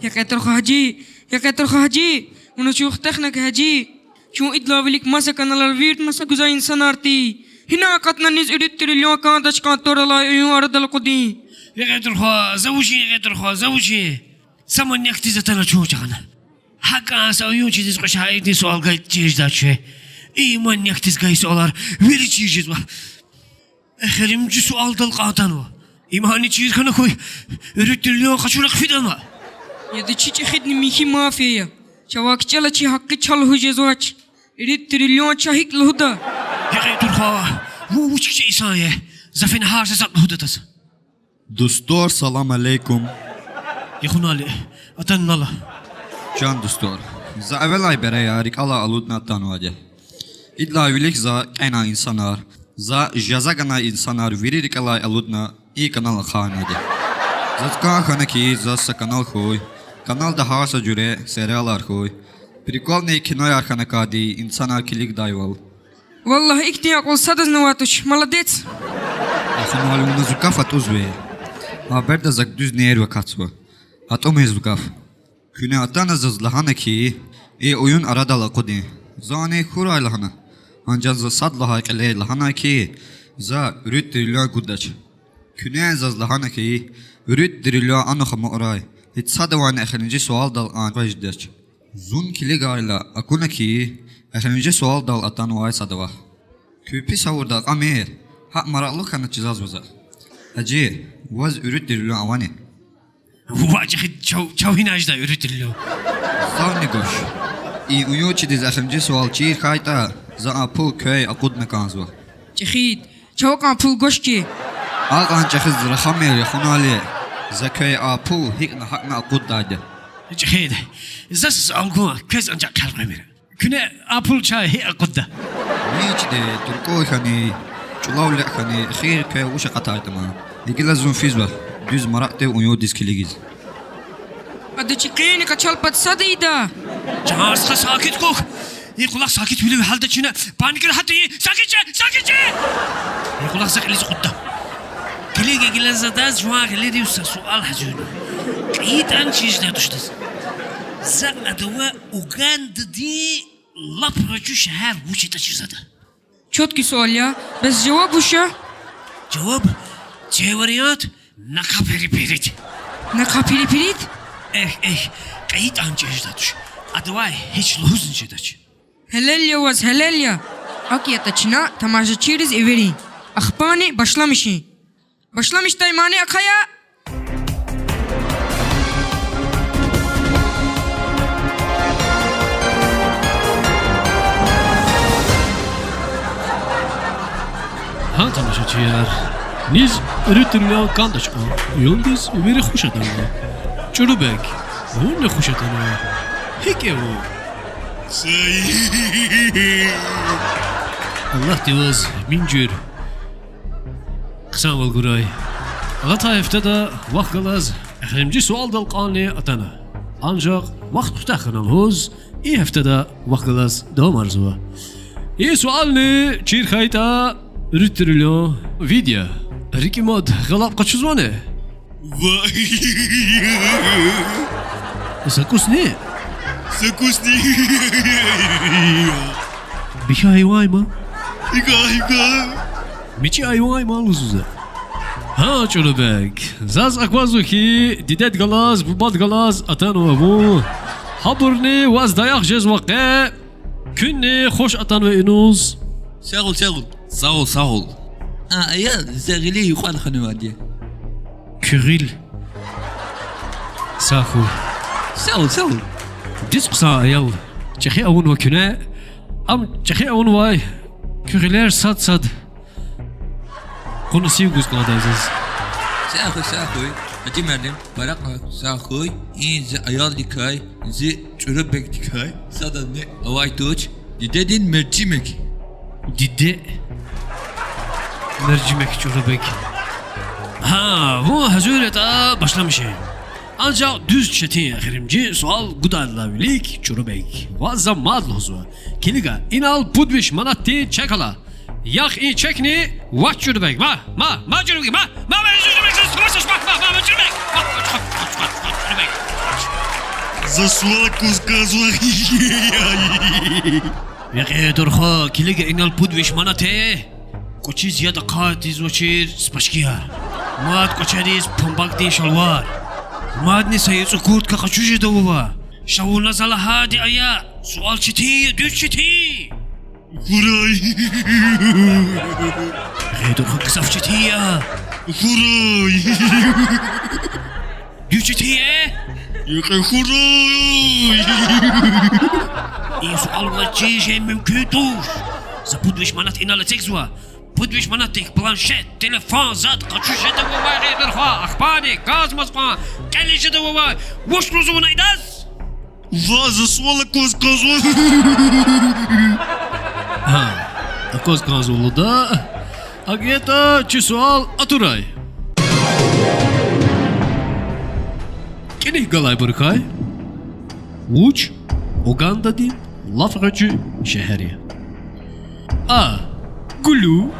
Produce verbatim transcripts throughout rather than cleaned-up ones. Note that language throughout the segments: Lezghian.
Я Къетурха гьажи, я Къетурха гьажи, вуна чун хутахна хьи, гьажи. Чун идалай вилик маса каналар вирт, маса гузвай инсанар тир. Гьина акъатна низ ирид триллион кӀандач кьван тӀвар алай уюн арадал акъудун. Я Къетурха, за вучин, я Къетурха, за вучин? Са манекдиз атана чун чахъна. ГьакӀан са уюнчидиз кьве шаирдин суал гайи чир жедач. И манекдиз гайи суалар вири чир жезва. Эхиримжи суалдал кьван атанва. Имани чир хьана хьуй, ирид триллион къачуна хъфидама. Яда, чи чӀехидни михьи мафия я. Чавай кичӀела чи гьакъи ча лугьуз жезвач. Ирид триллион ча гьикӀ лугьуда? Я Къетурха, вун вуч кичӀе инсан я? За фена гьар са затӀ лугьуда адаз. Дустар, салам алейкум. Я Хунали, атана нала. Чан дустар, за эвелай бере я рикӀелай алудна атанвайди. Идалай вилик за кьенай инсанар, за жаза ганай инсанар вири рикӀелай алудна и канал ахъайнавайди. Заз кӀан хьана хьи, заз са канал хьуй. Каналда гьар са жуьре сериалар хьуй. Прикольный кинояр хьана кӀанди, инсанар килигдайвал. Валлагь, ихьтин акьул садазни авай туш, молодец. Ахунали, вуна зи гаф атӀузва. Гьа береда зак дуьз нерв акатзава. АтӀумир зи гаф. Куьне атана заз лагьана хьи, и уюн арадал акъудун. Зани хьурай лагьана. Анжах за сад лагьай кьиле лагьанай хьи, за ирид триллион гудач. Куьне заз лагьана хьи, ирид триллион анихъ амукьрай, гьич садавайни эхиримжи суалдал кьван жедач. Зун килигайла акуна хьи, эхиримжи суалдал атанвай садава. Куь пис гъавурда кьамир, гьакӀ маракьлу хьанач заз ваз. Гьажи, ваз ирид триллион авани? Ваъ, чӀехи, чав, чав гьинай жеда ирид триллион? Зани гваш. И уюнчидиз эхиримжи суал чир хьайитӀа, за а пул квей акъудна кӀанзава. ЧӀехид, чав акьван пул гвач хьи. Акьван чӀехиз рахамир, я Хунали. За квей а пул гьикӀна-гьакӀна акъуддайди. ЧӀехид, заз суал гун, квез анжах хъел къвемир. Куьне а пул чай гьикӀ акъудда? Вичди, тӀуркӀуй хьани, чӀулав лекь хьани, эхир квей вуч акъатайтӀа ман. Гила зун физва дуьз маракьдив уюндиз килигиз. Ада чи къени къачал пад сад ийида. Чан стха, сакит хьухь. И кӀвалах сакитвилив гьалда чна паникара гьатайин. Сакит же, сакит же! И кӀвалах за кьилиз акъудда. Килиг, гила за адаз жуван гъилерив са суал гьазурна. КьейитӀани чир жедай туш адаз. За адавай Угандадин лап рачу шегьер вуч ятӀа чир ада. Чёткий суал я, бес жаваб вуч я? Жаваб, це вариант, накъа пери-перид. Накъа пери-перид? Эхь, эхь, кьейитӀани чир жедай туш. Адавай гьич лугьузни жедач. Гьелел я ваз, гьелел я. АкӀ ятӀа чна тамашачийриз эверин. Ахпани башламишин. Башламишдай мани ахъая. Гьа, тамашачияр, низ ирид триллион кӀандач кьван уюндиз вири хуш атанва. ЧӀурубег, вунни хуш атанва. ГьикӀ я вун? Аллагьди ваз мин жуьр хъсанвал гурай. Алатай гьафтеда вахъ галаз эхиримжи суалдал кьванни атана. Анжах вахт куьтягь хьана лугьуз, и гьафтеда вахъ галаз давамарзава. И суални чир хьайитӀа, ирид триллион вид я. РикӀи мад гъалаб къачузвани? Ва- Са кӀусни? Са кӀусни? Бихьа гьайван я ман? ИкӀа, икӀа. МичӀи гьайван я ман лугьузва за. Гьа, ЧӀурубег, заз аквазва хьи, дидед галаз, бубад галаз атанва вун. Гьабурни ваз даях жезва къе. Куьнни хуш атанва иниз. Сагъул, сагъул. Сагъул, сагъул. А, ая, за гъиле юкьвал хьанвайди я. Куь гъил сагъ хьуй. Сагъул, сагъул. Дуьз хъсан аял. ЧӀехи авунва куьне. Ам чӀехи авунвай куь гъилер сад-сад кьуна сив гуз кӀандай заз. Сагъ хьуй, сагъ хьуй. Гьажи муаллим, пара сагъ хьуй. И зи аялдикай, зи ЧӀурубегдикай садазни авай туш. Дидедин мержимек. Диде мержимек ЧӀурубег. Гьа, вун гьазур ятӀа, башламишин. Анжах дуьз четин эхиримжи суал гудайдалай вилик, ЧӀурубег, ваз за мад лугьузва. Килига, инал пуд виш манатдин чек ала. Ях и чекни вач, ЧӀурубег. Ма, ма, ма, ЧӀурубег, ма, ма, ма, ЧӀурубег, ма, ма, ЧӀурубег, ма, ЧӀурубег. За суал кваз кӀанзава. Векьи дурхъа, килига, инал пуд виш манат я. КӀвачиз яд ахъайизвачир спашкияр. Мад кӀвачериз памбагдин шалвар. Мадни са яцӀу куртка къачуз жеда вавай. Ша вуна за лагьайди ая. Суал четин я, дуьз четин. Хьурай. Гъедурха, гзаф четин я. Хьурай. Дуьз четин я? Икьи хьурай. И суал ваз чиз жен мумкин туш. За пуд виш манат инал эцигзава. Пуд виш манатдик планшет, телефон, затӀ къачуз жеда вавай, гъедурха, ахпани кӀанзамаз кьван кӀелиз жеда вавай. Вуч лугьузва вуна идаз? Ваз за суал акваз кӀанзава. Гьа, акваз кӀанзава лугьуда. АкӀ ятӀа, чи суал атурай. КӀаник галайбурукай вуч Угандадин лап гъвечӀи шегьер я? А. Гулу.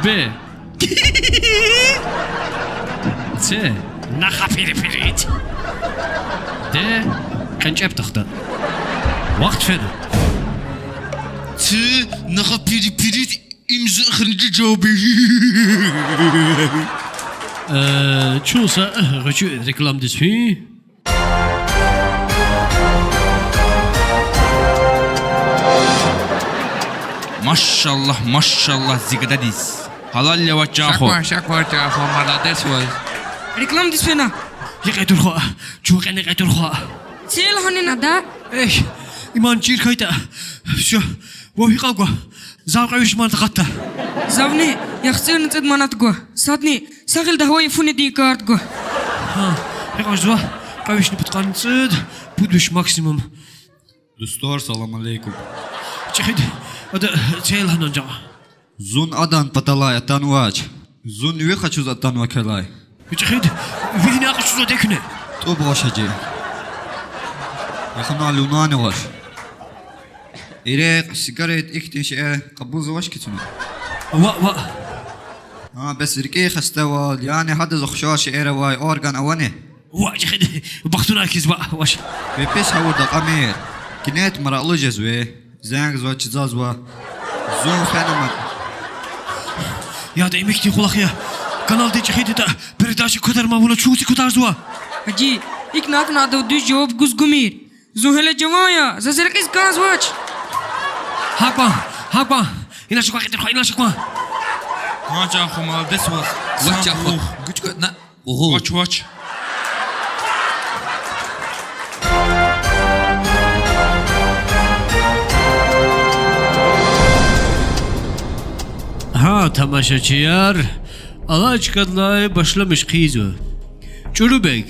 Б. Ц. Нахапирипирит. Д. КьенчӀеб тахта. Вахт фена. Ц. Нахапирипирит. Им зи эхиримжи жаваб я. Э, чун са, э, гъвечӀи рекламадиз фин. Машаллагь, машаллагь зи гададиз. Гьалал я ваз, чан хва. Шаквар, шаквар, чан хва, молодец ваз. Рекламадиз фена. Я кьетурхва, чун кьена кьетурхва. Цел гьанина да. Эхь, иман чир хьайитӀа, всё, вав гьикьван гва? Зав кьве виш манат акъатда. Завни яхцӀурни цӀуд манат гва. Садни са гъилди гьавая фунидин карт гва. Гьа, гьикьван жезва? Кьве вишни пудкъанни цӀуд, пуд виш максимум. Дустар, салам алейкум. ЧӀехиди, ада цел гьана анжах. Зун адан паталай атанвач. Зун ви къачуз атанва квелай. ЧӀехиди, ви гьина къачузва декне. ТӀуб гъваш, гьажи. Яхунал вунани гъваш. Ирек, сигарет, ихьтин шейэр кьабулзавач хьи цуна? Ваъ, ваъ. Гьа, бес рикӀи хастевал, яни гьадаз ухшар шейэр авай орган авани? Ваъ, чӀехиди, бахтунай хьиз, ваъ, вач. Ви пис гъавурда кьамир. Кинет маракьлу жезви. Зенг ийизва, чизазва. Зун фена ман. Яда, им ихьтин кӀвалах я. Каналдин чӀехидайтӀа, передача квадарман, вуна чун зи кутарзава. Гьажи, икӀ лагьайтӀани ада дуьз жаваб гуз гумир. Зун гьеле жаван я, заз рекьиз кӀанзавач. Гьакван, гьакван. Ина шакван, кьетурхва, ина шакван. Гьа, чан хва, молодец ваз. Вач, чан хва. Гуж кватна. Угъу. Вач, вач. Гьа, тамашачияр, алай чкадилай башламиш хъийизва. ЧӀурубег,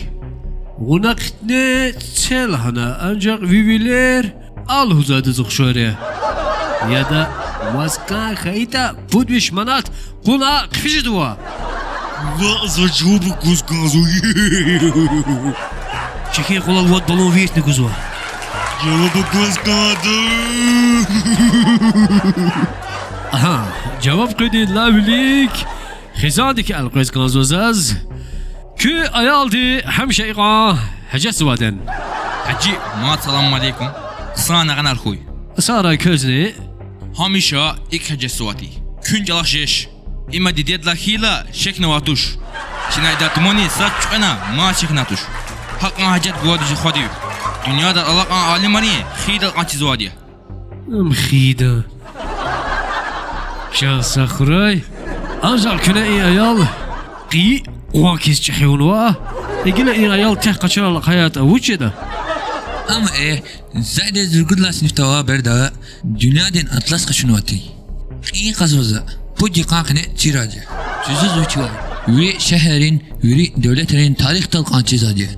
вуна хъитне цел гьана, анжах ви вилер алгьузвайдаз ухшар я. Яда, ваз кӀан хьайитӀа, пуд виш манат кьуна хъфиз жедава. Ваъ, за жаваб гуз кӀанзава. Чехин къвалал вад баллон виртни гузва. Жаваб гуз кӀанда. Агьа, жаваб къведайдалай вилик хизандикай элкъвез кӀанзава заз. Куь аялди гьамиша икьван гьажетзавайди яни? Гьажи, мад салам алейкум. Хъсан агъанар хьуй. Сагърай квезни. Гьамиша икӀ гьажетзавайди. Куьн чӀалахъ жеч. Има дидедилай хьайила шехьнавай туш. Чна идан тумани сад чуькьвена мад шехьнавай туш. Гьакьван гьажет гвайди чи хвадив. Дуьньяда алакьун алимрин хийидал кьван чизвайди я. Ам хийида. Чан сагърай. Анжах куьне и аял къайи къван хьиз чӀехи авунва. Гила и аял тек къачурла акъатайтӀа вуч жеда? Ам, э, за идаз ругуд лагьай синифда авай береда дуьньядин атлас къачунвайди. Кьин кьазва за, пуд йикъан къене чирайди я. Жузуз вичивай, вири шегьеррин, вири девлетрин тарихдал кьван чизвайди я.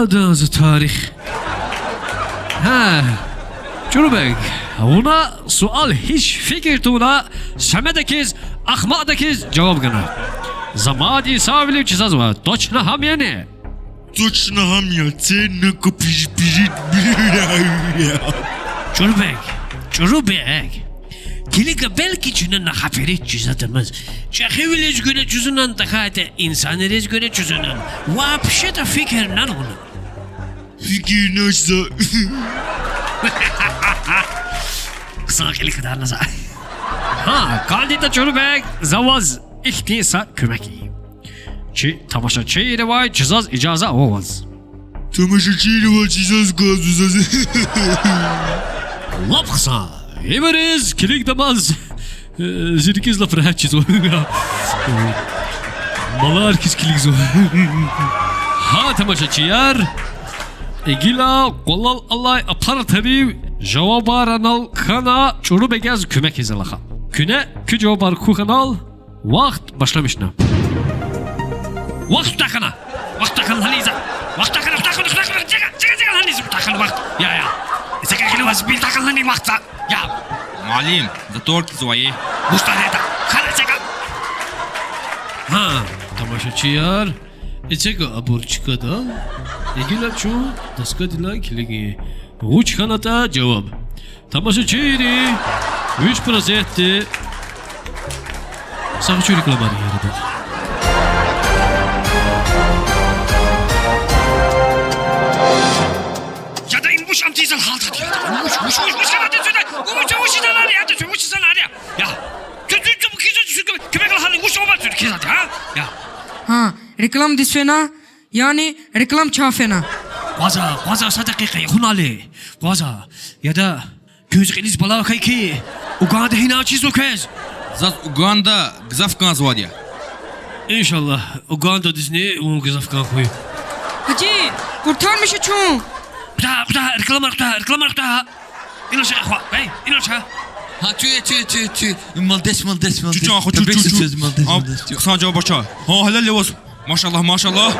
Адан за тарих. Гьа, ЧӀурубег, вуна суал гьич фикир тавуна, самедаказ, ахмакьдаказ жаваб гана. За мад инсанвилив чизазва, точно гьам яни? Точно гьам я, цена капири пири. ЧӀурубег, ЧӀурубег. Килига, белки чна нахапирит чиз атанмаз. ЧӀехивилиз гуьре чузвани, тахьайтӀа инсанриз гуьре чузвани. Вообще-то фикир нана вуна. Фикирнач за. Хъсан кьилик кадарна за. Гьа, кӀандатӀа, ЧӀурубег, за ваз ихьтин са куьмек ийин. Чи тамашачийривай чизаз ижаза ава ваз. Тамашачийривай чизаз кӀанзава заз. Лап хъсан. Ибуруз килигдамаз, э, зи рикӀиз лап регьят чизва. Малар хьиз килигзава. Гьа, тамашачияр. Гила къвалал алай аппаратрив жавабар анал кхьана ЧӀурубегаз куьмек ийиз алахъа. Куьне куь жавабар кхьихьанал вахт башламишна. Вахт кутягь хьана. Вахт кутягь хьана, гьаниз. Вахт кутягь хьана, кутягь хьана, кутягь хьана, жега, жега, жега, гьаниз кутягь хьана вахт. Я, я. Эцигай гила ваз бил тахьана, гьаниз вахт за. Я. Муаллим, затор кьизвай. Вуч тӀвар ятӀа? Хьана эцигай. Гьа, тамашачияр, эцигай абур чкадал, гила чун доскадилай килигин, вуч хьанатӀа жаваб. Тамашачийри, виш процентди са хучун рекламар ийин ада. Яда, им вуч ам тийизвай гьалатда я? Вуч, вуч, вуч, вуч хьанатӀа зуда? Вуч, вуч хьанатӀа я? Вуч хьанатӀа я? Я. Ту, ту, ту, куьмек ая гьа, вуч ава ту кизатӀа, гьа? Я. Гьа, рекламадиз фена, яни рекламачи фена. Къваза, къваза, са дакъикъа, я хунали. Къваза, яда, квез кьилиз бала хьайи хьи, Уганда гьина чизва квез? Заз Уганда гзаф кӀанзавайди я. Иншаллагь, Угандадизни вун гзаф кӀан хьуй. Гьажи, къуртармиша чун. Къута, къута, рекламар къута, рекламар къута. Ина ша, хва, эй, ина ша. Гьа, чу, чу, чу, чу. Молодец, молодец, молодец. Чу, чу, ахва, чу, чу, чу. Молодец, молодец, чу. Хъсан жаваб ача. Гьа, гьелел я ваз. Машаллагь, машаллагь.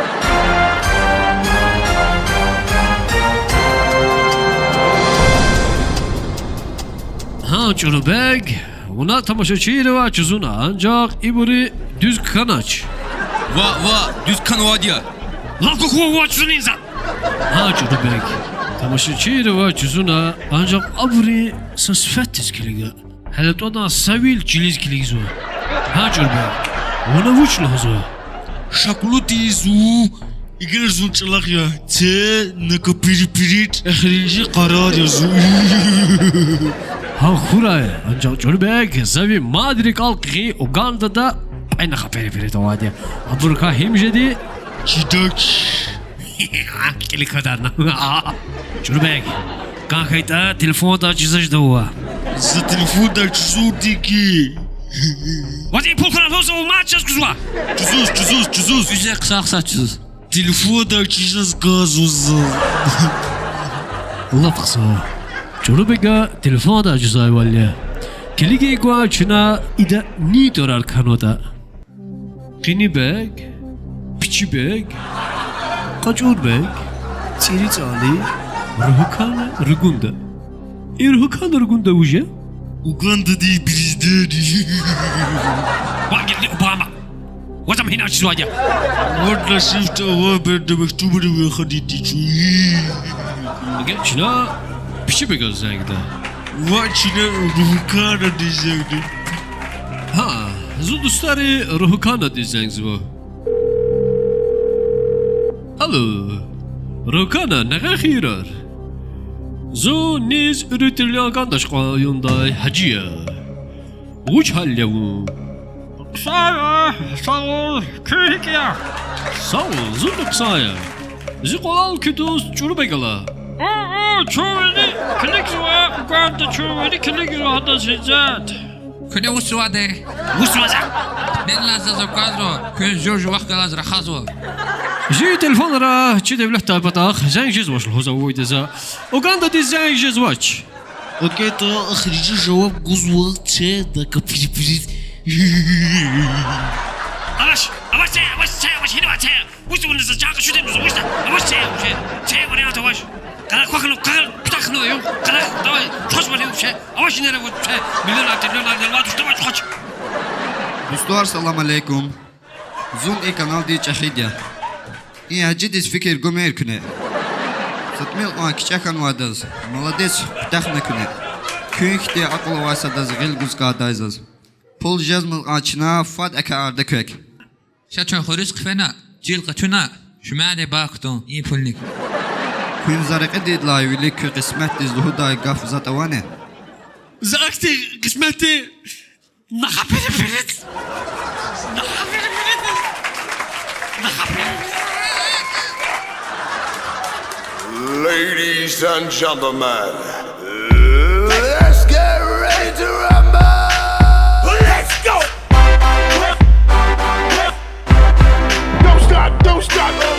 Гьа, ЧӀурубег, вуна тамашачийривай жузуна, анжах ибуру дуьз кхьанач. Ва, ва, дуьз кхьанвайди я. Лап куква ва жузунин за. Гьа, ЧӀурубег, тамашачийривай жузуна, анжах абурун са сифетдиз килига. Гьеле тӀвадан са вил чилиз килигзава. Гьа, ЧӀурубег, вуна вуч лугьузва? Шаклу тийизва, игер зун чӀалахъ я, це накапирпири эхиримжи къарар я зун. Гьа, хьурай, анжах, ЧӀурубег, за ви мад рикӀел хкин, Угандада кьве накапирпири авайди я. Абурукай гьим жеди? Чидач. Килиг квадарна. ЧӀурубег, кӀан хьайитӀа, телефондай жуза жедайвал. За телефондай жузурди хьи. Ваз и пул хьана лугьузва, мад жаз гузва. Жузуз, жузуз, жузуз. Жузуз, хъсан, хъсан жузуз. Телефондай жузаз кӀанзава заз. Лап хъсан. ЧӀурубега телефондай жузайвал я. Килигин кван чна ида нин тӀварар кхьенватӀа. Къинибег, Пичибег, КъачӀурбег, ЦӀирицӀали, Ругьукана, Ругунда. И Ругьукана, Ругунда вуж я? Угандадин президент. Ван гилди Обама. Ваз ам гьина чизвайди я. Ван насибда ва берда мектубрив яхадиди чуй. Ага, чна Пичибегаз зенгда. Ва чна Ругьуканадиз зенгда. Гьа, зун дустари Ругьуканадиз зенгзава. Алло, Ругьукана, нагъа хийирар? Зун низ уьруьд триллион кӀандач кьван юндай Гьажи я. Вуч гьалда я вун? Хъсан я, сагъул, куьн гьикӀ я? Сагъул, зун хъсан я. Зи къвалал куь дуст ЧӀурубег ала. О, о, чун вири килигзава, Уганда, чун вири килигзава гьадаз гьиссят. Куьне вуч жувазди? Вуч жувазди? Меллай заз аквазва, куьн жув-жувахъ галаз рахазва. Жи телефонра чи девлетдай патахъ зенг жезвач лугьуз авайди я за. Угандадиз зенг жезвач. АкӀ ятӀа, эхиримжи жаваб гузва, це накапирпири. Авач, авач це, авач це, авач, гьинава це? Вуч вуна за чан къачуди лугьузва, вуч да? Авач це, вуч це? Це вариант авач. Къарагъ квахьна, къарагъ кутахьна, ю, къарагъ, давай, чухвачмали, вуч це? Авач нера, вуч це? Миллионар, триллионар, нера, вач, давай, чухвач. Дустар, салам алейкум. Зун и каналдин чӀехиди я. И Гьажидиз фикир гумир куьне. Са тӀимил кьван кичӀе хьанвайдаз, молодец, кутахьна куьне. Куьн хьтин акьул авай садаз гъил гуз кӀандай заз. Пул жезмай кьван чна фад акьарда квек. Ша чун хуьруьз хъфена, чил къачуна, шуьмяйни бахтун и пулни. Куьн за рекьидайдалай вилик куь къисметдиз лугьудай гаф затӀ авани? За ахьтин къисметди нахъа пери периз. Нахъа пери периз. Нахъа пери периз. Ladies and gentlemen, let's get ready to rumble! Let's go! Don't stop, don't stop.